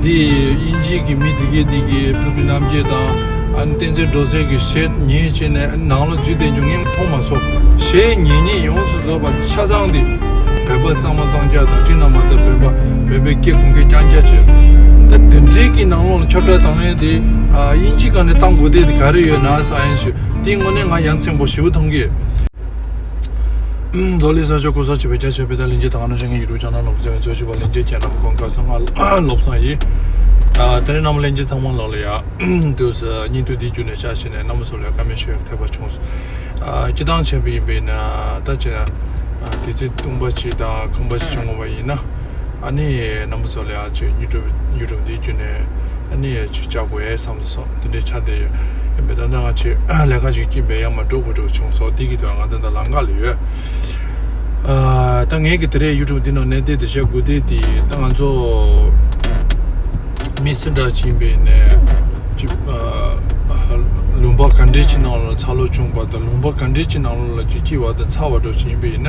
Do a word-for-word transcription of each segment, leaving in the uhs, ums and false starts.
དེ་དབྱིན་ཇི་གི་མི་དེ་གས་དེ་གས་ཕུར་བུ་རྣམ་རྒྱལ་དང་ཨ་ནི་བསྟན་འཛིན་སྒྲོལ་གསལ་གྱི་གཞས་ཉན་བྱས་ནས་ནང་ལ་འཛུལ་བསྡད་རྒྱུ་ངས་མཐོང་མ་སོང་། གཞས་ཉན་ཉན་ཡོངས་སུ་རྫོགས་པ་ཆ་ཚང་དེ་བོད་པ་གཙང་མ་གཙང་རྐྱང་དང་སྤྲིན་ནག་མ་ཚ་བོད་པ་བོད་པའི་སྐད་ཁུངས་སྐད་རྐྱང་རྐྱང་བྱས། ད་དེ་འདྲའི་གི་ནང་ལོགས་ལ་ཁྱབ་བསྒྲགས་བཏང་ཡས་དེ་ཨ་དབྱིན་ཇི་སྒང་ནས་བཏང་དགོས་དེ་དེ་ག་རེ་ཡོད་ན་བསམ་ཡས་ཞུ། དེ་དངོས་གནས་ང་ཡ་མཚན་པོ་ཞེ་པོ་མཐོང་གི། འཛམ་གླིང་ས་ཕྱོགས་གང་སར་བཞུགས་པའི་རྒྱ་ཆེ་བོད་དང་ལྷན་རྒྱས་དང་ང་རང་ཞིང་ངེ་ཡུ་ཊུབ་ཆེ་ནལ་ནོར་བུ་བརྩེ་བའི་གཙོ་བྱས་པ་ལྷན་རྒྱས་ཁྱེད་རྣམས་ཀྱི་གོང་ཁ་སང་ང་ལོབས་སང་ཡིན། ཨ་དེ་རིང་རྣམ་པ་ལྷན་རྒྱས་ཚང་མ་ལོག་ལ་ཡ་དུས་སུ་སྙིང་སྟོབས་འདི་བརྒྱུད་ནས་བཅར་བྱས་ནས་རྣམ་པ་ཚོ་ལ་བཀའ་མོལ་ཞུ་ཡག་འཐད་པ་བྱུང་། ཨ་སྤྱི་བཏང་བྱས་པ་ཡིན་པས་ན་ད་ཆ་ཨ་དུས་ཚོད་སྟོང་པ་ཅིག་དང་ཁོམ་པ་ཅིག་བྱུང་བ་ཡིན་ན། ཨ་ནི་རྣམ་པ་ཚོ་ལ་ཡང་ཅིག་ཡུ་ཊུབ་ཡུ་ཊུབ་འདི་བརྒྱུད་ནས་ཨ་ནི་ཅིག་བཅར་དགོས་ཡས་བསམ་སོང་། འདི་འདྲའི་ཆ་དེ་ཡོད་ཡིན་པས། ད་ལྟ་ང་ཅིག་ལས་ཀ་ཅིག་སྐྱིད་པའི་ཡར་མར་འགྲོ་དགོས་འགྲོ་བྱུང་སོང་། འདི་གི་དོན་ང་ད་ལྟ་ལམ་ཁ་ལ་ཡོད། ཨ་ད་ངས་གི་དེ་རིང་ཡུ་ཊུབ་འདི་ནང་གནས་བསྡད་དེ་བཤད་དགོས་དེ་དེ་ད་ང་ཚོ་མི་སུ་འདྲ་ཅིག་ཡིན་པས་ནས་ཅིག་ཨ་ལུང་པ་ག་འདྲའི་ཅིག་ནང་ལ་འཚར་ལོངས་བྱུང་བ་དང་ལུང་པ་ག་འདྲའི་ཅིག་ནང་ལ་ཅིག་སྐྱིད་པ་དང་འཚར་བ་འདྲ་ཅིག་ཡིན་པས་ན།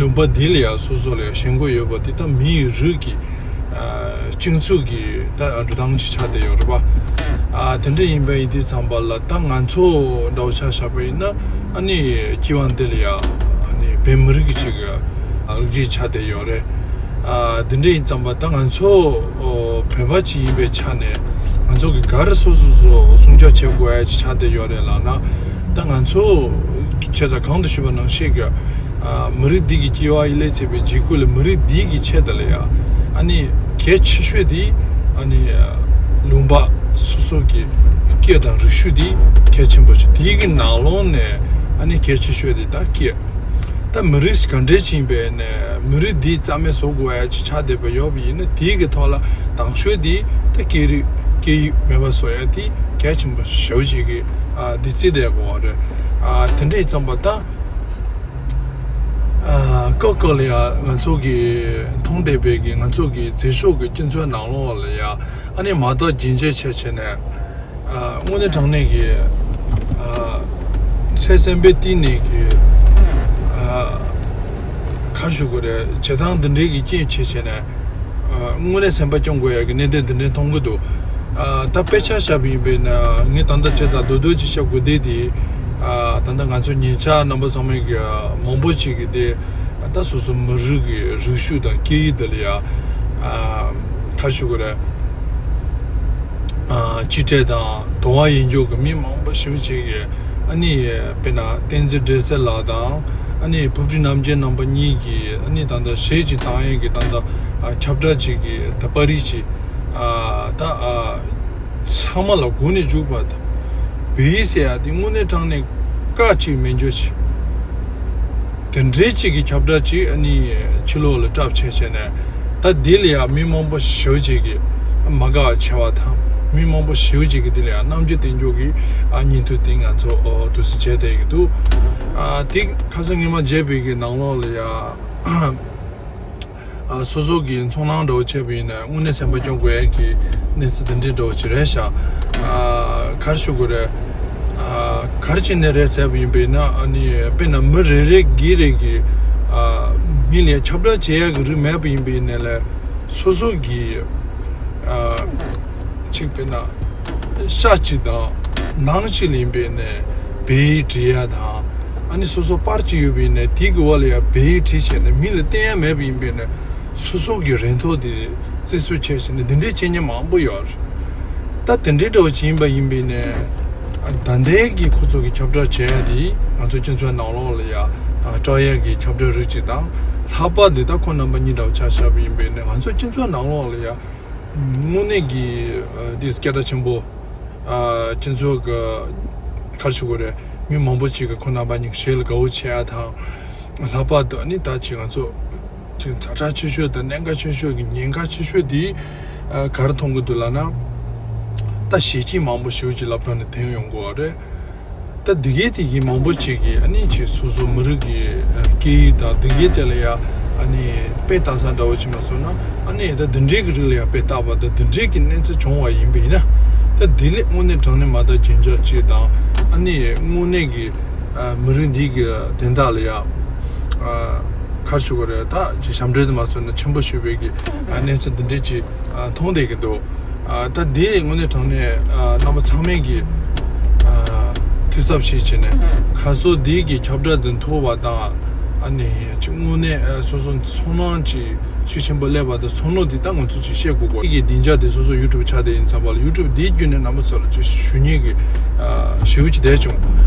ལུང་པ་འདི་ལ་ཡང་སོ་སོ་ལ་ཡང་ཞེན་ཁོག་ཡོད་པ་དེ་ད་མིའི་རིགས་ཀྱི་ཨ་སྤྱི་ཚོགས་ཀྱི་ད་འགྲོ་སྟངས་ཅིག་ཆགས་བསྡད་ཡོད་རེད་པ། ཨ་དེ་འདྲ་ཡིན་པ་ཡིན་དུས་ཙམ་པ་ལ་ད་ང་ཚོ་འདྲ་བོ་ཆ་བཞག་པ་ཡིན་ན་ཨ་ནི་སྤྱི་བ་འདི་ལ་ཡང་ཨ་ནི་བོད་མི་རིགས་ཀྱི་ཅིག་རིགས་ཆགས་བསྡད་ཡོད་རེད། ཨ་དེ་འདྲ་ཡིན་ཙམ་པ་ད་ང་ཚོ་བོད་པ་ཅིག་ཡིན་པའི་ཆ་ནས་ང་ཚོ་གི་ག་རེ་སོ་སོ་སོ་སྲུང་སྐྱོབ་བྱེད་དགོས་ཡ་ཅིག་ཆགས་བསྡད་ཡོད་རེད་ལབ་ན། ད་ང་ཚོ་བྱས་ཙང་གོང་དུ་ཞུས་པ་ནང་བཞིན་གྱི་ཨ་མི་རིགས་འདི་གི་སྐྱེ་བ་ཡི་ལས་ཚེ་བའི་འཇིགས་སྐུལ་ལ་མི་རིགས་འདི་གི་ཆེད་དུ་ལ་ཡ་ཨ་ནི་གལ་ཆེ་ཤོས་དེ་ཨ་ནི་ལུང་པ་སོ་སོ་གི་སྐད་དང་རིག་གཞུང་འདི་གལ་ཆེན་པོ་ཞིག་དེའི་གི་ནང་ལོགས་ནས་ཨ་ནི་གལ་ཆེ་ཤོས་དེ་ད་སྐད། ད་མི་རིགས་ག་འདྲས་ཅིག་ཡིན་པས་ནས་མི་རིགས་འདི་རྩ་མེད་བཟོ་དགོས་ཡ་ཅིག་ཆགས་བསྡད་པ་ཡོད་པ་ཡིན་ན་དེའི་གི་ཐོག་ལ་དང་ཤོས་དེ་ད་སྐད་རིགས་སྐད་ཡིག་མེད་པ་བཟོ་ཡ་དེ་གལ་ཆེན་པོ་ཞེ་པོ་ཅིག་གི་ཨ་འདི་རྩིས་བསྡད་དགོས་པ་རེད། ཨ་དེ་འདྲས་ཙམ་པ་ད་ཨ་སྐབས་སྐབས་ལ་ཡ་ང་ཚོ་གི་མཐོང་བསྡད་པའི་གི་ང་ཚོ་གི་མཛེས་ཤོས་གི་སྤྱི་ཚོགས་ནང་ལོགས་ལ་ཡ་ཨ་ནི་མ་དག་རྒྱུན་ཆད་བྱས་བྱས་ནས། ཨ་དངོས་གནས་དྲང་གནས་ཀྱི་ཨ་ཚེ་སེམས་པའི་གཏིང་ནས་ཀྱི་ཨ་ག་རེ་ཞུ་དགོས་རེད། བྱེད་སྟངས་འདི་འདྲའི་གི་རྐྱེན་བྱས་བྱས་ནས་ཨ་དངོས་གནས་སེམས་པ་སྐྱོང་དགོས་ཡ་གི་གནད་དོན་འདི་འདྲའི་མཐོང་གི་འདུག་ཨ་ད་དཔེ་ཆ་བཞག་པ་ཡིན་པས་ན་ངས་ད་ལྟ་བྱས་ཙང་རྡོག་རྡོག་ཅིག་བཤད་དགོས་བསྡད་དེ། ཨ་ད་ལྟ་ང་ཚོ་ཉེ་ཆར་རྣམ་པ་ཚང་མས་ཀྱི་མང་པོ་ཅིག་གི་དེ་ད་སོ་སོ་མི་རིགས་ཀྱི་རིག་གཞུང་དང་སྐད་ཡིག་འདི་ལ་ཡ་ཨ་ག་རེ་ཞུ་དགོས་རེད། ཨ་གཅིག་སྒྲིལ་དང་དུང་བ་ཡིན་རྒྱུ་གི་མི་མང་པོ་ཞེ་པོ་ཅིག་གིས་ཨ་ནི་དཔེར་ན་བསྟན་འཛིན་བགྲེས་གསལ་ལགས་དང་ཨ་ནི་ཕུར་བུ་ཁྲིད་རྣམ་རྒྱལ་རྣམ་པ་གཉིས་ཀྱིས་ཨ་ནི་ད་ལྟ་གཞས་ཅིག་བཏང་ཡས་ཀྱི་ད་ལྟ་ཨ་ཁྱབ་བསྒྲགས་ཅིག་གི་ད་པར་རིས་ཅིག་ཨ་ད་ཨ་ཚང་མ་ལ་མགོ་ནས་མཇུག་བར་དུ་བོད་ཡིག་ཟེར་ཡ་དེ་དངོས་གནས་དྲང་གནས་བཀག་ཅིག་མེད་རྒྱུ་ཅིག་དེ་འདྲའི་ཅིག་གི་ཁྱབ་བསྒྲགས་ཅིག་ཨ་ནི་ཕྱི་ལོགས་ལ་བཀྲམ་བྱས་བྱས་ནས་ད་འདི་ལ་ཡང་མི་མང་པོ་ཞེ་པོ་ཅིག་གིས་མ་དགའ་བ་བྱས་པ་དང་མི་མང་པོ་ཞེ་པོ་ཅིག་གིས་འདི་ལ་ཡང་རྣམ་འགྱུར་བསྟན་རྒྱུ་གི་ཨ་ཉིན་ཐོ་དེ་ང་ཚོ་ཨོ་དུས་སུ་བྱས་བསྡད་ཀྱི་འདུག་ཨ་དེ་ཁ་སང་ཉི་མ་བརྗེད་པའི་གི་ནང་ལོགས་ལ་ཡང་། ཨ་སོ་སོ་གི་ཚོར་སྣང་འདྲ་བོ་བྱས་པ་ཡིན་ན་དངོས་གནས་སེམས་པ་སྐྱོ་དགོས་ཡས་ཀྱི་གནས་ཚུལ་འདི་འདྲའི་འདྲ་བོ་ཅིག་རེད་ཤག་ཨ་ག་རེ་ཞུ་དགོས་རེད། ཨ་ག་རེ་བྱས་ནས་རེད་ཟེར་བ་ཡིན་པས་ན་ཨ་ནི་དཔེར་ན་མི་རེ་རེ་གི་རེ་གི་ཨ་མི་ལ་ཁྱབ་བསྒྲགས་བྱེད་ཡས་ཀྱི་རིགས་མེད་པ་ཡིན་པས་ན་ལས་སོ་སོ་གི་ཨ་ཅིག་དཔེར་ན་ཤ་གཅིག་དང་ནང་གཅིག་ལ་ཡིན་པས་ན་བོད་ཡིག་འབྲི་ཡས་དང་ཨ་ནི་སོ་སོ་པར་གཅིག་ཡོད་པས་ན་དེ་གི་འོག་ལ་ཡ་བོད་ཡིག་བྲིས་བྱས་ནས་མི་ལ་བསྟན་ཡས་མེད་པ་ཡིན་པས་ན། སོ་སོ་གི་རིན་ཐང་དེ་བརྩི་སྲུང་བྱས་ཤིང་ནས་འདི་འདྲའི་བྱེད་མཁན་མང་པོ་ཡོད་རེད། ད་དེ་འདྲའི་འདྲ་བོ་ཅིག་ཡིན་པ་ཡིན་པས་ནས་ད་ལྟའི་གི་ཁོ་ཚོ་གི་ཁྱབ་བསྒྲགས་བྱས་ཡ་དེ་ང་ཚོ་སྤྱི་ཚོགས་ནང་ལོགས་ལ་ཡ་སྤྲོ་ཡ་གི་ཁྱབ་བསྒྲགས་རིགས་ཅིག་དང་ལྷག་པར་དུ་ད་ཁོང་རྣམ་པ་གཉིས་འདྲ་བོ་ཆ་བཞག་པ་ཡིན་པས་ནས་ང་ཚོ་སྤྱི་ཚོགས་ནང་ལོགས་ལ་ཡ་དངོས་གནས་ཀྱི་དེ་སྐད་གྲགས་ཆེན་པོ་སྤྱི་ཚོགས་ཀྱི་ག་རེ་ཞུ་དགོས་རེད། མི་མང་པོ་ཅིག་གི་ཁོང་རྣམ་པ་གཉིས་ཀྱི་གཞས་ལ་དགའ་བོ་བྱེད་ཡ་དང་། ལྷག་པར་དུ་ཨ་ནི་ད་ཅིག་ང་ཚོ་ཅིག་ཛ་དྲག་ཆེ་ཤོས་དང་གནད་འགག་ཆེ་ཤོས་ཀྱི་ཉེན་ཁ་ཆེ་ཤོས་དེ་ག་རེ་མཐོང་གི་འདུག་ལབ་ན། ད་གཞས་ཁྱི་མང་པོ་ཞེ་པོ་ཅིག་སློབ་གྲྭ་ནས་ཐོན་ཡོང་གི་ཡོད་རེད། ད་འདི་གའི་དེ་གི་མང་པོ་ཅིག་གིས་ཨ་ནི་ཅིག་སོ་སོ་མི་རིགས་ཀྱི་སྐད་ཡིག་དང་འདི་གའི་དེ་ལ་ཡ་ཨ་ནི་དཔེ་ལྟ་ས་འདྲ་བོ་ཅིག་མ་སོང་ན་ཨ་ནི་ད་འདི་འདྲའི་གི་རིགས་ལ་ཡ་དཔེ་བལྟ་བ་དང་འདི་འདྲའི་གི་གནས་ཚུལ་བྱུང་བ་ཡིན་པ་ཡིན་ན། ད་འདི་ལས་དངོས་གནས་དྲང་གནས་མ་དག་རྒྱུན་འཇགས་ཅིག་དང་ཨ་ནི་དངོས་གནས་ཀྱི་མི་རིགས་འདི་གི་དོན་དག་ལ་ཡ། ག་རེ་ཞུ་དགོས་རེད། ད་ཅིག་ཞབས་འདྲེན་དུ་མ་སོང་ན་ཆེན་པོ་ཞུ་བའི་གི་ཨ་གནས་ཚུལ་འདི་འདྲས་ཅིག་ཨ་མཐོང་བསྡད་ཀྱི་འདུག་ཨ་ད་འདི་དངོས་གནས་དྲང་གནས་ཨ་རྣམ་པ་ཚང་མས་ཀྱི་ཨ་འཐུས་ཚབ་ཞིག་བྱས་ནས་ཁ་སོ་འདི་གི་ཁྱབ་བསྒྲགས་འདི་མཐོ་བ་དང་ཨ་ནི་ཅིག་དངོས་གནས་ཨ་སོ་སོ་ཚོར་སྣང་ཅིག་ཤུགས་ཆེན་པོ་སླེབས་པ་དང་ཚོར་སྣང་འདི་ད་ང་ཚོ་ཅིག་བཤད་དགོས་གོ། འདི་གི་སྡིངས་ཆ་འདི་སོ་སོ་ཡུ་ཊུབ་ཆགས་བསྡད་ཡིན་ཙང་པ་ལ་ཡུ་ཊུབ་འདིའི་བརྒྱུད་ནས་རྣམ་པ་ཚོ་ལ་ཅིག་ཞུ་སྙིང་གི་ཨ་ཞེ་པོ་ཅིག་བསྡད་བྱུང་།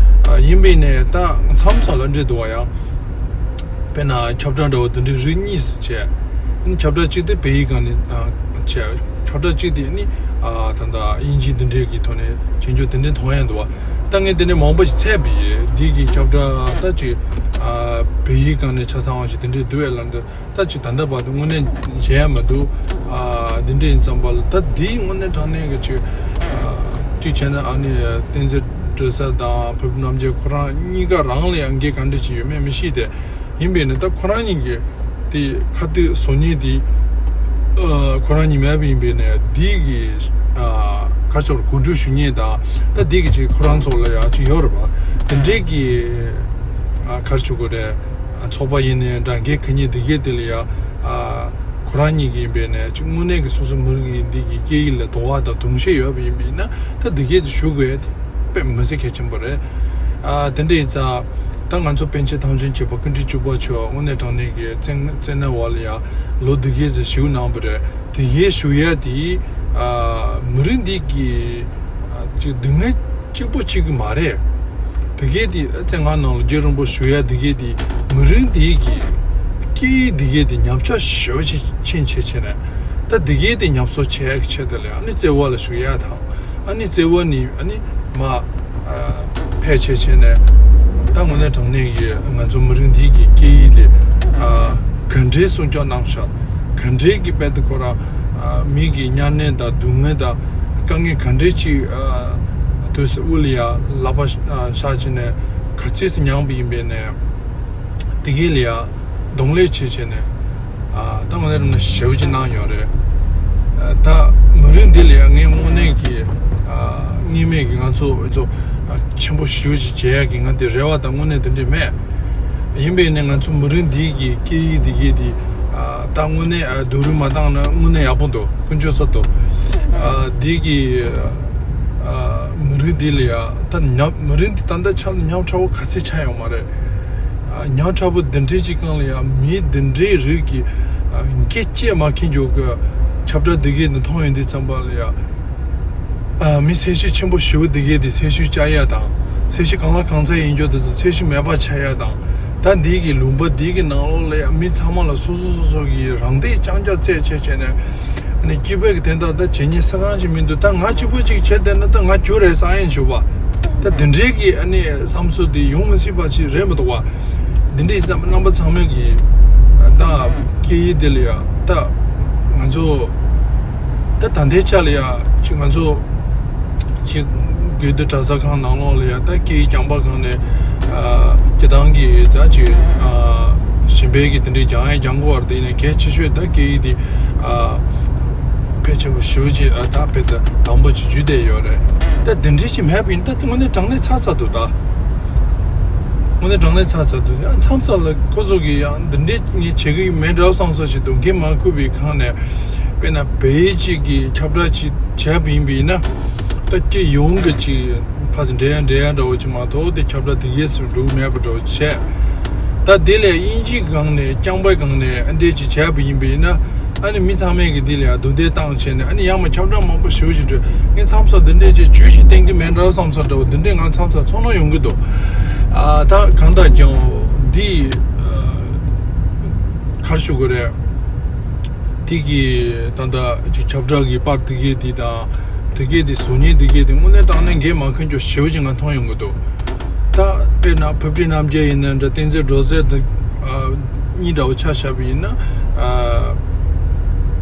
ཨ་ཡིན་པས་ནས་ད་མཚམས་མཚམས་ལ་འདྲེ་འདུག་བ་ཡང་། དཔེར་ན་ཁྱབ་བསྒྲགས་འདྲ་བོ་འདི་འདྲའི་རིགས་གཉིས་སུ་བྱས། ཨ་ནི་ཁྱབ་བསྒྲགས་གཅིག་དེ་བོད་ཡིག་སྒང་ནས་ཨ་བྱས། ཁྱབ་བསྒྲགས་གཅིག་དེ་ནི་ཨ་ད་ལྟ་དབྱིན་ཇིའི་འདི་འདྲའི་གི་ཐོག་ནས་བྱེད་རྒྱུ་དེ་འདྲའི་མཐོང་ཡ་འདུག་བ། ད་ངས་དེ་འདྲའི་མང་པོ་ཞིག་བཙལ་བ་ཡིན། འདི་གི་ཁྱབ་བསྒྲགས་ད་ཅིག་ཨ་བོད་ཡིག་སྒང་ནས་ཆ་ཚང་བ་ཞིག་དེ་འདྲའི་འདུག་ཨེ་ལབ་འདུག་ད་ཅིག་ད་ལྟ་བར་དུ་དངོས་གནས་མཇལ་ཡ་མི་འདུག་ཨ་འདི་འདྲ་ཡིན་ཙང་པ་ལ་ད་འདིའི་དངོས་གནས་དྲང་གནས་ཀྱི་ཅིག་ཨ་གཅིག་བྱས་ན་ཨ་ནི་བསྟན་འཛིན་བགྲེས་གཟར་དང་བོད་རྣམ་རྒྱལ་ཁོ་རང་གཉིས་ཀ་རང་ལ་ཡང་འགན་ག་འདྲ་ཅིག་ཡོད་མེད་མི་ཤེས་ཏེ། ཡིན་པས་ནི་ད་ཁོ་རང་གཉིས་ཀྱི་དེ་ཁ་གཏད་བཟོ་མཁན་དེ་ཨ་ཁོ་རང་གཉིས་མེད་པ་ཡིན་པས་ནི་འདི་གི་ཨ་ག་ཚོར་གོ་སྒྲིག་ཞུ་མཁན་དང་ད་འདི་གི་ཅིག་ཁོ་རང་ཚོ་ལ་ཡང་ཅིག་ཡོད་རེད་པ། དེ་འདྲའི་གི་ཨ་ག་རེ་ཞུ་དགོས་རེད། ཚོགས་པ་ཡིན་ནའི་འདྲ་འགན་འཁུར་མཁན་དེ་གས་དེ་ལ་ཡ་ཨ་ཁོ་རང་གཉིས་ཀྱི་ཡིན་པས་ནས་ཅིག་དངོས་གནས་ཀྱི་སོ་སོ་མི་རིགས་ཡིན་འདི་གི་སྐད་ཡིག་ལ་དོ་བ་དང་གདུང་ཤེས་ཡོད་པ་ཡིན་པས་ན་ད་དེ་གས་དེ་ཞུ་དགོས་དེ་དཔེ་མི་སྲིད་གལ་ཆེན་པོ་རེད། ཨ་དེ་འདྲ་ཡིན་ཙང་ད་ང་ཚོ་པཎ་ཆེན་ཐམས་ཅད་མཁྱེན་པ་ཀུན་འདུས་བཅུ་པ་མཆོག་དངོས་གནས་དྲང་གནས་ཀྱི་བཙན་བཙན་གནོན་འོག་ལ་ཡ་ལོ་དེ་གས་ཟེར་ཞུ་གནང་བ་རེད། དེ་གས་ཞུ་ཡ་དེ་ཨ་མི་རིགས་འདི་གི་ཅིག་སྡུག་བསྔལ་གཅིག་པོ་གཅིག་གི་མ་རེད། དེ་གས་དེ་བཙན་ང་ནང་ལ་རྗེ་རིན་པོ་ཞུ་ཡ་དེ་གས་དེ་མི་རིགས་དེ་གི་སྐད་ཡིག་དེ་གས་དེ་ཉམས་ཆག་ཞེ་པོ་ཅིག་ཕྱིན་ཆད་ཆད་ནས་ད་དེ་གས་དེ་ཉམས་གསོ་བྱེད་ཡ་གི་ཆེད་དུ་ལ་ཨ་ནི་བརྩེ་བ་ལ་ཞུ་ཡ་དང་ཨ་ནི་བརྩེ་བ་ནི་ཨ་ནི་མ་ཕལ་ཆེར་བྱས་ནས་ད་དངོས་གནས་དྲང་གནས་ཀྱི་ང་ཚོ་མི་རིགས་འདི་གི་སྐད་ཡིག་དེ་ག་འདྲའི་སྲུང་སྐྱོབ་གནང་ཤག་ག་འདྲའི་གི་དཔེ་དེ་ཁོ་ར་མི་གི་དམྱལ་གནས་དང་སྡུག་བསྔལ་དང་དཀའ་ངལ་ག་འདྲའི་ཅིག་དུས་སུ་དབུ་ལ་ཡ་ལག་པ་བཞག་བྱས་ནས་ག་ཚོད་ཙམ་མྱངས་པ་ཡིན་པས་ནས་དེ་གི་ལ་ཡ་གདོང་ལེན་བྱེད་བྱས་ནས། ཨ་ད་ངོ་ནས་ཞེ་པོ་ཅིག་གནང་ཡོད་རེད། ཨ་ད་མི་རིགས་འདི་ལ་ངས་དངོས་གནས་ཀྱི་ཨ་སྔོན་མེད་ཀྱི་ང་ཚོ་ཨ་ཚོ་ཨ་ཆེན་པོ་ཞེ་པོ་ཅིག་བྱེད་ཡག་གི་ང་འདི་རེ་བ་དང་དངོས་གནས་འདི་འདྲ་མེད། ཡིན་པས་ནས་ང་ཚོ་མི་རིགས་འདི་གི་སྐད་ཡིག་འདི་གི་འདི་ཨ་ད་དངོས་གནས་ཨ་སྡུག་རུས་མ་བཏང་ན་དངོས་གནས་ཡག་པོ་འདུག་ཀུན་སྤྱོད་གསར་གཏོད་ཨ་འདི་གི་ཨ་མི་རིགས་འདི་ལ་ཡ་ད་ཉམས་མི་རིགས་འདི་ད་ལྟ་ཆ་ལ་ཉམས་ཕྲ་བོ་ག་ཚད་ཆགས་ཡོད་མ་རེད། ཉག་ཕྲ་བོ་འདི་འདྲའི་ཅིག་སྒང་ལ་ཡང་མི་འདི་འདྲའི་རིགས་ཀྱི་འགན་བཅས་མ་འཁྱེར་རྒྱུ་གི་ཁྱབ་བསྒྲགས་འདི་གའི་ནི་མཐོང་ཡོང་དུས་ཙམ་པ་ལ་ཡང་མི་ཚད་གཞི་ཆེན་པོ་ཞེ་པོ་འདི་གའི་དེ་ཚད་གཞི་བཅག་ཡ་དང་ཚད་གཞི་གང་ལ་གང་འཚམ་ཡིན་རྒྱུ་དེ་ཚོ་ཚད་གཞི་མེད་པ་ཆགས་ཡ་དང་ད་འདི་གི་ལུང་པ་འདི་གི་ནང་ལོགས་ལ་ཡང་མི་ཚང་མ་ལ་སོ་སོ་སོ་སོ་གི་རང་སྡེ་རྐྱང་རྐྱང་བཙལ་བྱས་བྱས་ནས་ཨ་ནི་སྐྱིད་པའི་གི་དེ་འདྲ་ད་བྱེད་ཉེན་ས་གང་ཅིག་མི་འདུག་ད་ང་གཅིག་པོ་ཅིག་བྱས་བསྡད་ན་ད་ང་རྒྱུ་རེད་བསམ་ཡིན་བྱུང་བ། ད་འདི་འདྲའི་གི་ཨ་ནི་བསམ་ཚུལ་འདི་ཡོང་མི་སྲིད་པ་ཅིག་རེད་མི་འདུག་བ། འདི་འདྲའི་ཙམ་རྣམ་པ་ཚང་མས་གི་ད་སྐད་ཡིག་འདི་ལ་ཡ་ད་ང་ཚོ་ད་ད་ལྟའི་ཆ་ལ་ཡ་ཅིག་ང་ཚོ་ཅིག་དགོན་སྡེ་གྲྭ་ས་ཁང་ནང་ལོགས་ལ་ཡ་ད་སྐད་ཡིག་རྐྱང་པ་སྒང་ནས་ཨ་སྤྱིར་བཏང་གི་ད་ཅིག་ཨ་གཞན་པའི་གི་དེ་འདྲའི་རྒྱང་ཡ་རྒྱང་གོ་བར་དེ་ནས་གལ་ཆེ་ཤོས་ད་སྐད་ཡིག་འདི་ཨ་ཕལ་ཆེ་བ་ཞེ་པོ་ཅིག་ཨ་ད་དཔེ་ད་དམ་པོ་ཅིག་འཇུས་བསྡད་ཡོད་རེད། ད་འདི་འདྲའི་ཅིག་མེད་པ་ཡིན་ད་དངོས་གནས་དྲང་གནས་ཚར་ཚར་འདུག་ད། དངོས་གནས་དྲང་གནས་ཚར་ཚར་འདུག་ཡང་མཚམས་མཚམས་ལ་ཁོ་ཚོ་གིས་ཡང་འདི་འདྲའི་ངས་བྱེད་ཀྱི་མེད་འདྲ་བསམ་ས་ཞིག་འདུག་འགན་མ་འཁུར་བའི་སྒང་ནས་དཔེར་ན་བོད་ཡིག་ཅིག་གི་ཁྱབ་བསྒྲགས་ཅིག་བྱས་པ་ཡིན་པ་ཡིན་ན་ད་སྤྱི་ཡོངས་ཀྱི་ཅིག་ཕར་ཚུར་འབྲེལ་ཡ་འབྲེལ་ཡ་འདྲ་བོ་ཅིག་མ་གཏོགས་དེ་ཁྱབ་བསྒྲགས་དེ་ཡས་སུ་འགྲོ་གི་མེད་པ་འདྲ་བོ་བྱས། ད་དེ་ལས་དབྱིན་ཇིའི་སྒང་ནས་རྐྱང་པའི་སྒང་ནས་ཨ་འདྲས་ཅིག་བྱས་པ་ཡིན་པ་ཡིན་ན་ཨ་ནི་མི་ཚང་མས་ཀྱི་དེ་ལ་ཡང་རྡུང་རྡེག་བཏང་བྱས་ནས་ཨ་ནི་ཡང་མ་ཁྱབ་བསྒྲགས་མང་པོ་ཞེ་པོ་ཞིག་འགྲོ་ངས་མཚམས་མཚམས་འདི་འདྲས་ཅིག་ཇུས་ཤིག་བསྟན་གྱི་མེད་འདྲ་བསམ་ས་འདྲ་བོ་འདི་འདྲས་ང་མཚམས་མཚམས་ཚོར་སྣང་ཡོང་གི་འདུག་ཨ་ད་གང་ལྟར་ཀྱང་འདི་ག་རེ་ཞུ་དགོས་རེད། དེ་གི་ད་ལྟ་ཅིག་ཁྱབ་བསྒྲགས་ཀྱི་པར་དེ་གས་དེ་དང་དེ་གས་དེ་བཟོ་མཁན་དེ་གས་དེ་དངོས་གནས་དྲང་གནས་འགན་མ་འཁུར་རྒྱུ་ཞེ་པོ་ཅིག་ང་མཐོང་ཡོང་གི་འདུག་ད་དཔེར་ན་ཕབ་སྒྲིག་རྣམ་རྒྱལ་ཡིན་ན་འདྲ་བསྟན་འཛིན་སྒྲོལ་མཚན་དེ་གཉིས་འདྲ་བོ་ཆ་བཞག་པ་ཡིན་ན་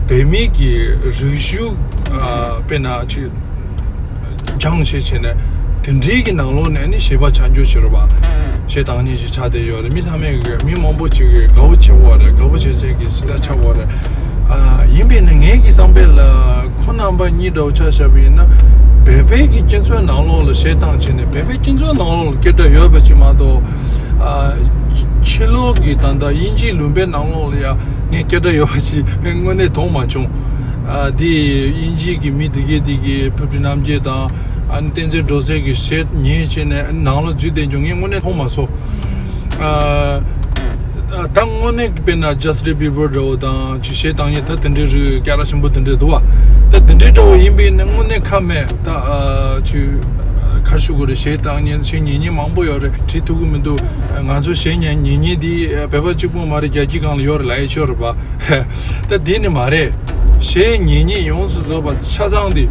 བོད་མི་གི་རིག་གཞུང་དཔེར་ན་ཅིག་སྦྱང་བྱེད་བྱས་ནས་དེ་འདྲའི་གི་ནང་ལོགས་ནས་ནི་ཞེད་པ་ཆགས་རྒྱུ་བྱེད་རོགས་པ་ཞེས་དང་ཉིད་ཅིག་ཆགས་བསྡད་ཡོད་རེད། མི་ཚང་མས་གི་མི་མང་པོ་ཅིག་གི་དགའ་བོ་བྱེད་དགོས་རེད། དགའ་བོ་བྱེད་སའི་གི་ཞེ་དྲག་ཆགས་དགོས་རེད། ཨ་ཡིན་པས་ན་ངའི་གི་བསམ་པའི་ལ་ཁོ་རྣམ་པ་གཉིས་འདྲ་བོ་ཆ་བཞག་པ་ཡིན་ན་བོད་པའི་གི་སྤྱི་ཚོགས་ནང་ལོགས་ལ་བཤད་སྟངས་བྱས་ནས་བོད་པའི་སྤྱི་ཚོགས་ནང་ལོགས་ལ་སྐད་གྲགས་ཡོད་པ་ཅིག་མ་གཏོགས་ཨ་ ཕྱི་ལོགས་ཀྱི་ད་ལྟ་དབྱིན་ཇིའི་ལུང་པའི་ནང་ལོགས་ལ་ཡང་ངས་སྐད་སྒྲ་ཡོད་པ་ཞིག་དངོས་གནས་མཐོང་མ་བྱུང་། ཨ། དེ་དབྱིན་ཇི་གི་མི་དེ་གས་དེ་གས་ཕབ་སྒྲིག་རྣམ་རྒྱལ་དང་། ཨ་ནི་བསྟན་འཛིན་སྒྲོལ་མཚན་གྱི་གཞས་ཉན་བྱས་ནས་ནང་ལ་འཛུལ་བསྡད་འཇུག་ངས་དངོས་གནས་མཐོང་མ་སོང་། ཨ། ད་དངོས་གནས་དཔེར་ན་ཇ་སི་ཊིན་བྷི་བར་འདྲ་བོ་དང་ཅིག་གཞས་བཏང་མཁན་ད་དེ་འདྲའི་རིགས་སྐད་གྲགས་ཆེན་པོ་དེ་འདྲ་འདུག་བ། ད་དེ་འདྲའི་འདྲ་བོ་ཡིན་པས་ན་དངོས་གནས་ཁ་མེད་ད། ཨ། ཅིག་ག་རེ་ཞུ་དགོས་རེད། གཞས་བཏང་མཁན་གཞས་ཉན་མཁན་མང་པོ་ཡོད་རེད། བྲིས་ཐུབ་ཀྱི་མི་འདུག་ང་ཚོ་གཞས་ཉན་ཉན་མཁན་དེ་བོད་པ་གཅིག་པུ་མ་རེད། རྒྱལ་སྤྱི་སྒང་ལ་ཡོད་རེད་ལབ་ཡས་ཤོད་རེད་པ། ད་དེ་ནི་མ་རེད། གཞས་ཉན་མཁན་ཡོངས་སུ་རྫོགས་པ་ཆ་ཚང་དེ་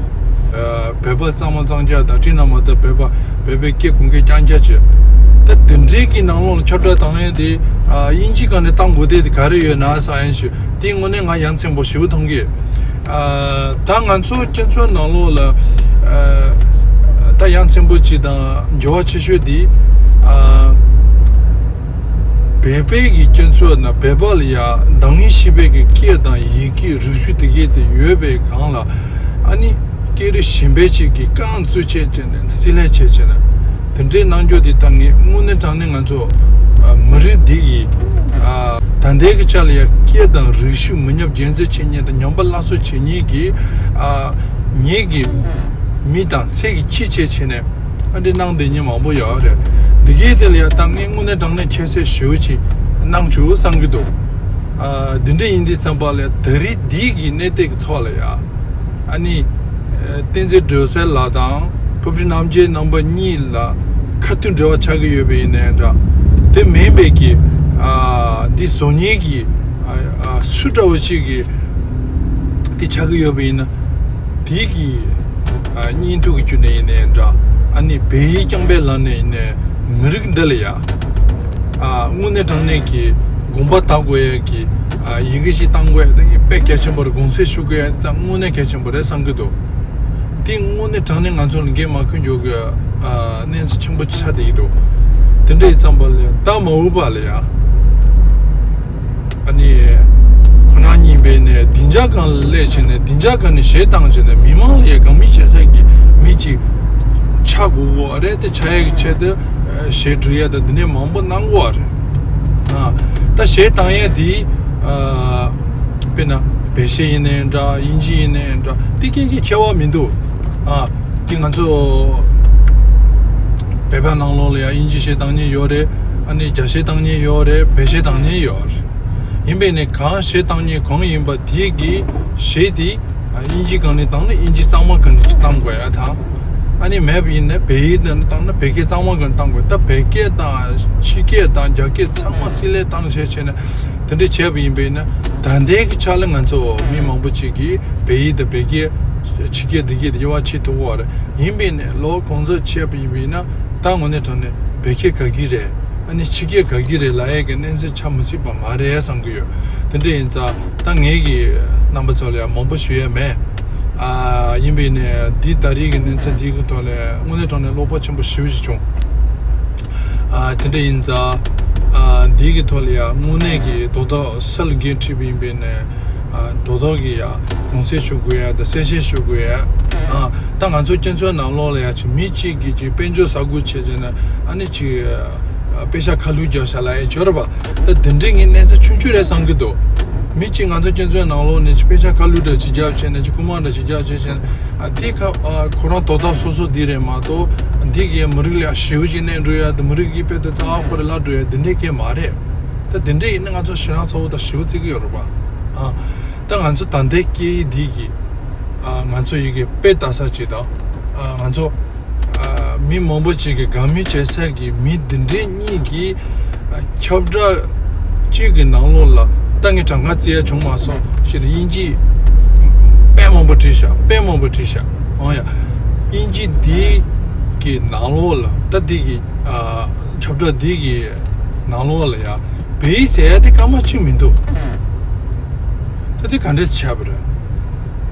བོད་པ་གཙང་མ་གཙང་རྐྱང་དང་སྤྲིན་ནག་མ་ལྟ་བོད་པ་བོད་པའི་སྐད་གོ་མཁན་རྐྱང་རྐྱང་བྱས། ད་དེ་འདྲའི་གི་ནང་ལོགས་ལ་ཁྱབ་བསྒྲགས་བཏང་ཡས་དེ་དབྱིན་ཇི་སྒང་ནས་བཏང་དགོས་དེ་དེ་ག་རེ་ཡོད་ན་བསམ་ཡས་ཤོད། དེ་དངོས་གནས་ང་ཡ་མཚན་པོ་ཞེ་པོ་མཐོང་གི། ཨ། ད་ང་ཚོ་སྤྱི་ཚོགས་ནང་ལོགས་ལ། ཨ། ད་ཡ་མཚན་པོ་ཅིག་དང་འགྱུར་བ་ཆེ་ཤོས་དེ། ཨ། བོད་པའི་གི་སྤྱི་ཚོགས་ན་བོད་པ་ལ་ཡ་གདངས་ཤེས་པའི་གི་སྐད་དང་ཡི་གེ་རིག་གཞུང་དེ་གས་དེ་ཡོད་པའི་སྒང་ལ། ཨ་ནི་སྐད་རིགས་གཞན་པའི་ཅིག་གི་རྐང་བཙུགས་བྱས་བྱས་ནས་བསྲེས་ལེན་བྱས་བྱས་ནས་དེ་འདྲའི་གནང་རྒྱུ་དེ་ད་ངས་དངོས་གནས་དྲང་གནས་ང་ཚོ་མི་རིགས་འདི་ཡི། ཨ། ད་ལྟའི་གི་ཆ་ལ་ཡ་སྐད་དང་རིག་གཞུང་མི་ཉམས་རྒྱུན་འཛིན་བྱེད་མཁན་དང་ཉམས་པ་སླར་གསོ་བྱེད་མཁན་གྱི། ཨ། ངེད་ཀྱི་མི་དང་ཚེ་གི་ཁྱི་བྱས་བྱས་ནས་ཨ་འདྲ་གནང་བསྡད་མཁན་མང་པོ་ཡོད་རེད། འདི་གའི་དེ་ལ་ཡ་ད་ངས་དངོས་གནས་དྲང་གནས་ཁྱད་གསོད་ཞེ་པོ་ཅིག་གནང་བྱུང་བསམ་གྱི་འདུག་ཨ། འདི་འདྲ་ཡིན་དུས་ཙམ་པ་ལ་ཡ་ད་རེས་འདི་གི་གནས་སྟངས་ཀྱི་ཐོག་ལ་ཡ། ཨ་ནི། ཨ། བསྟན་འཛིན་སྒྲོལ་མཚན་ལགས་དང་ཕབ་སྒྲིག་རྣམ་རྒྱལ་རྣམ་པ་གཉིས་ལ་ཁ་མཐུན་འབྲེལ་བ་ཆགས་ཀྱི་ཡོད་པ་ཡིན་ནའི་འདྲ། དེ་མིན་པའི་གི། ཨ། འདི་བཟོ་མཁན་གྱི། ཨ། ཨ། སུ་འདྲ་བོ་ཞིག་གིས་འདི་ཆགས་ཀྱི་ཡོད་པ་ཡིན་ན། དེ་གི། ཨ། བརྙན་ཐུང་གི་བརྒྱུད་ནས་ཡིན་ནའི་འདྲ། ཨ་ནི་བོད་ཡིག་རྐྱང་པའི་ལམ་ནས་ཡིན་ནའི་མི་རིགས་འདི་ལ་ཡ། ཨ། དངོས་གནས་དྲང་གནས་ཀྱི་དགོངས་པ་དག་དགོས་ཡ་གི། ཨ། ཡི་གེ་ཞིག་བཏང་དགོས་ཡ་དེ་ངས་དཔེ་གལ་ཆེན་པོ་རེད། དགོངས་སེལ་ཞུ་དགོས་ཡ་དེ་ད་དངོས་གནས་གལ་ཆེན་པོ་རེད་བསམ་གྱི་འདུག་དེ་དངོས་གནས་དྲང་གནས་ང་ཚོ་ལ་འགན་མ་འཁུར་འཇོག་གི། ཨ། གནས་ཚུལ་ཆེན་པོ་ཆགས་བསྡད་ཀྱི་འདུག་དེ་འདྲ་ཡིན་ཙམ་པ་ལ་ད་མ་འོངས་པ་ལ་ཡ། ཨ་ནི། ཁོ་རང་གཉིས་པའི་ནས་བདེ་འཇགས་སྒང་ལ་སླེབས་བྱས་ནས་བདེ་འཇགས་སྒང་ནས་གཞས་བཏང་བྱས་ནས་མི་མང་ལ་ཡ་དགའ་མོས་བྱེད་ས་གི་མི་གཅིག་ཆགས་དགོས་ཀྱི་རེད། དེ་ཆགས་ཡ་གི་ཆེད་དུ་གཞས་འབྲི་ཡ་དང་འདི་ནས་མང་པོ་གནང་དགོས་པ་རེད། ཨ། ད་གཞས་བཏང་ཡ་དེ། ཨ། དཔེར་ན་བོད་གཞས་ཡིན་ནའི་འདྲ། དབྱིན་ཇི་ཡིན་ནའི་འདྲ། དེ་སྐད་ཀྱི་ཁྱད་པར་མི་འདུག་ཨ། དེ་ང་ཚོ་བོད་པ་ནང་ལོགས་ལ་ཡང་དབྱིན་ཇི་གཞས་བཏང་མཁན་ཡོད་རེད། ཨ་ནི་རྒྱ་གཞས་བཏང་མཁན་ཡོད་རེད། བོད་གཞས་བཏང་མཁན་ཡོད་རེད། ཡིན་པས་ནི་གང་གཞས་བཏང་མཁན་གང་ཡིན་པ་དེ་གི་གཞས་དེ། ཨ། དབྱིན་ཇི་སྒང་ནས་བཏང་ན་དབྱིན་ཇི་གཙང་མ་སྒང་ནས་བཏང་དགོས་ཡ་དང་། ཨ་ནི་མེད་པ་ཡིན་ན་བོད་ཡིག་ནང་ནས་བཏང་ན་བོད་སྐད་གཙང་མ་སྒང་ནས་བཏང་དགོས། ད་བོད་སྐད་དང་ཕྱི་སྐད་དང་རྒྱ་སྐད་ཚང་མ་བསྲེས་ལེན་བཏང་བྱས་བྱས་ནས་དེ་འདྲ་བྱས་པ་ཡིན་པས་ན། ད་ལྟའི་གི་ཆ་ལ་ང་ཚོ་མི་མང་པོ་ཅིག་གིས་བོད་ཡིག་དང་བོད་སྐད་ཕྱི་སྐད་འདི་སྐད་དེ་དབྱེ་བ་ཕྱེ་ཐུབ་ཀྱི་ཡོད་རེད། ཡིན་པས་ན་ལོ་གང་ཙམ་བྱས་པ་ཡིན་པས་ན། ད་དངོས་གནས་དྲང་གནས་བོད་སྐད་དགའ་གི་རེད། ཨ་ནི་ཕྱི་སྐད་དགའ་གི་རེད་ལབ་ཡས་ཀྱི་གནས་ཚུལ་ཆགས་མི་སྲིད་པ་མ་རེད་བསམ་གྱི་ཡོད། དེ་འདྲ་ཡིན་ཙང་ད་ངེད་ཀྱི་རྣམ་པ་ཚོ་ལ་ཡང་མང་པོ་ཞུ་ཡས་མེད། ཨ། ཡིན་པས་ནས་འདི་ད་རེས་ཀྱི་གནས་ཚུལ་འདིའི་གི་ཐོག་ལ་དངོས་གནས་དྲང་གནས་བློ་ཕམ་ཆེན་པོ་ཞེ་པོ་ཞིག་བྱུང་། ཨ། དེ་འདྲ་ཡིན་ཙང་། ཨ། འདིའི་གི་ཐོག་ལ་ཡང་དངོས་གནས་ཀྱི་དོ་བདག་སུ་ལ་འགན་འཁྲི་བ་ཡིན་པས་ནས། ཨ། དོ་བདག་གིས་ཡང་དགོངས་སེལ་ཞུ་དགོས་ཡ་དང་གསལ་བཤད་ཞུ་དགོས་ཡ། ཨ། ད་ང་ཚོ་སྤྱི་ཚོགས་ནང་ལོགས་ལ་ཡ་ཅིག་མི་གཅིག་གིས་ཅིག་དཔལ་འབྱོར་ཟ་ཁུལ་བྱས་བྱས་ན། ཨ་ནི་ཅིག་ཨ། པེ་ཤག་ཁ་བསླུས་རྒྱག་བཞག་ལབ་ཡ་ཅིག་ཡོད་རེད་པ། ད་དེ་འདྲའི་ངས་གནས་ཚུལ་ཆུང་ཆུང་རེད་བསམ་གྱི་འདུག་མི་གཅིག་ང་ཚོ་སྤྱི་ཚོགས་ནང་ལོགས་ནས་ཅིག་པེ་ཤག་ཁ་བསླུས་འདྲ་ཅིག་རྒྱབ་བྱས་ནས་ཅིག་རྐུ་མ་འདྲ་ཅིག་རྒྱབ་བྱས་བྱས་ན། ཨ། དེ་ཁ། ཨ། ཁོ་རང་དོ་བདག་སོ་སོ་འདི་རེད་མ་གཏོགས། འདི་གིས་མི་རིགས་ལ་ཞེ་པོ་ཅིག་གནོད་འགྲོ་ཡ་དང་མི་རིགས་ཀྱི་དཔལ་དེ་རྩ་བ་ཁོ་རང་བརླག་འགྲོ་ཡ་འདི་འདྲའི་སྐད་མ་རེད། ད་དེ་འདྲ་ཡིན་ན་ང་ཚོ་ཞེ་སྡང་ཚ་བོ་དང་ཞེ་པོ་བརྩི་གི་ཡོད་རེད་པ། ཨ། ད་ང་ཚོ་ད་ལྟའི་སྐད་ཡིག་འདི་གིས། ཨ། ང་ཚོ་ཡི་གེ་དཔེ་ལྟ་ས་ཅིག་དང་། ཨ། ང་ཚོ། ཨ། མི་མང་པོ་ཅིག་གིས་དགའ་མོས་བྱེད་ས་གི་མི་འདི་འདྲའི་གཉིས་ཀྱིས། ཨ། ཁྱབ་བསྒྲགས་གཅིག་གི་ནང་ལོགས་ལ་ད་ངས་གྲངས་ཀ་བརྩི་ཡ་བྱུང་མ་སོང་ཞེས་དབྱིན་ཇི་དཔེ་མང་པོ་བྲིས་ཤག་དཔེ་མང་པོ་བྲིས་ཤག་འོ་ཡ། དབྱིན་ཇི་འདི་གི་ནང་ལོགས་ལ་ད་འདི་གི། ཨ། ཁྱབ་བསྒྲགས་འདི་གི་ནང་ལོགས་ལ་ཡ་བོད་ཡིག་ཟེར་ཡ་དེ་སྐར་མ་གཅིག་མི་འདུག་ད་དེ་ག་འདྲས་བྱས་པ་རེད།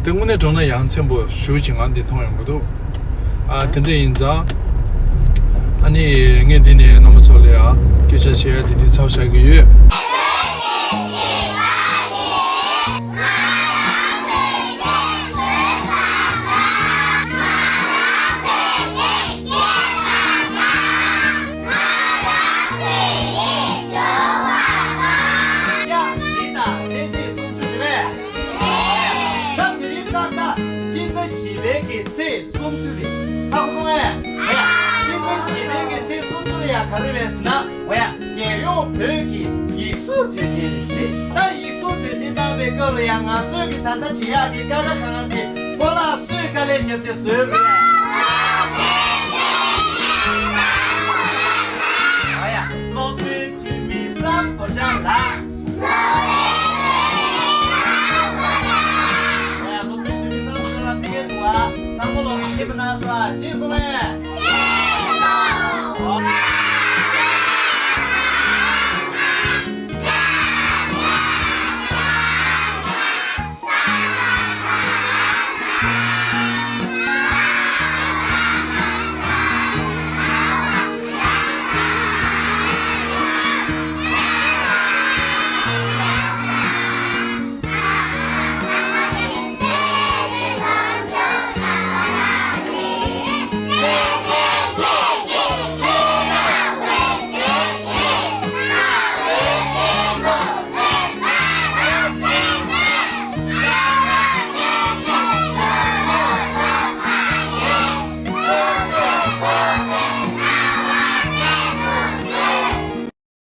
དེ་དངོས་གནས་དྲང་གནས་ཡ་མཚན་པོ་ཞེ་པོ་ཅིག་ང་འདི་མཐོང་ཡོང་གི་འདུག་ཨ། དེ་འདྲ་ཡིན་ཙང་། ཨ་ནི་ངས་འདི་ནས་རྣམ་པ་ཚོ་ལ་ཡ་སྐད་ཆ་བཤད་ཡ་དེ་འདི་ཚར་བཞག་གི་ཡོད། བཞི་པའི་གི་ཚེས་སུམ་ཅུ་རེད། ཧ་གོ་སོང་ངས། ཧེ་ཡ། ཆིག་སྟོང་བཞི་བའི་གི་ཚེས་སུམ་ཅུ་ལ་ཡ་ག་རེ་རེད་ཟེར་ན། འོ་ཡ། རྒྱལ་ཡོངས་བོད་ཀྱི་ཡིག་གཟུགས་དུས་ཆེན་རེད། ད་ཡིག་གཟུགས་དུས་ཆེན་བཏང་བའི་སྐབས་ལ་ཡང་ང་ཚོས་ཀྱི་ད་ལྟ་བྱེད་ཡག་གི་ཀ་ཁ་གང་གི་སྤོ་ལགས་སུས་དཀའ་ལས་རྒྱབ་ཆེ་བཟོས་པ་རེད། ཨ་ཡ། སློབ་གྲྭའི་འཐུས་མི་སམ་བྷོ་ཊ་ལགས། ཨ་ཡ། སློབ་གྲྭའི་འཐུས་མི་སམ་བྷོ་ཊ་ལགས་ཕེབས་འདུག་ཨ། ཚང་མ་ལོ་གཅིག་པ་གནང་སོང་ཨ། ཤེས་སོང་ངས།